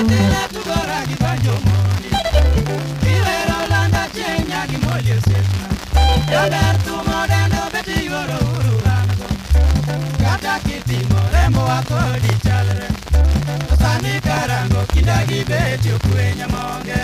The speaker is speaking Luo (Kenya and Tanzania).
Tila tugora gi banjo mondi. Iwero landa chieng' nyagi moli osiepna. Jaber thumo dendo beti yuoro uru an go. Kata kitimo rembo wa kodi chalre. To sani karango kinda gi beti okwe nyamonge.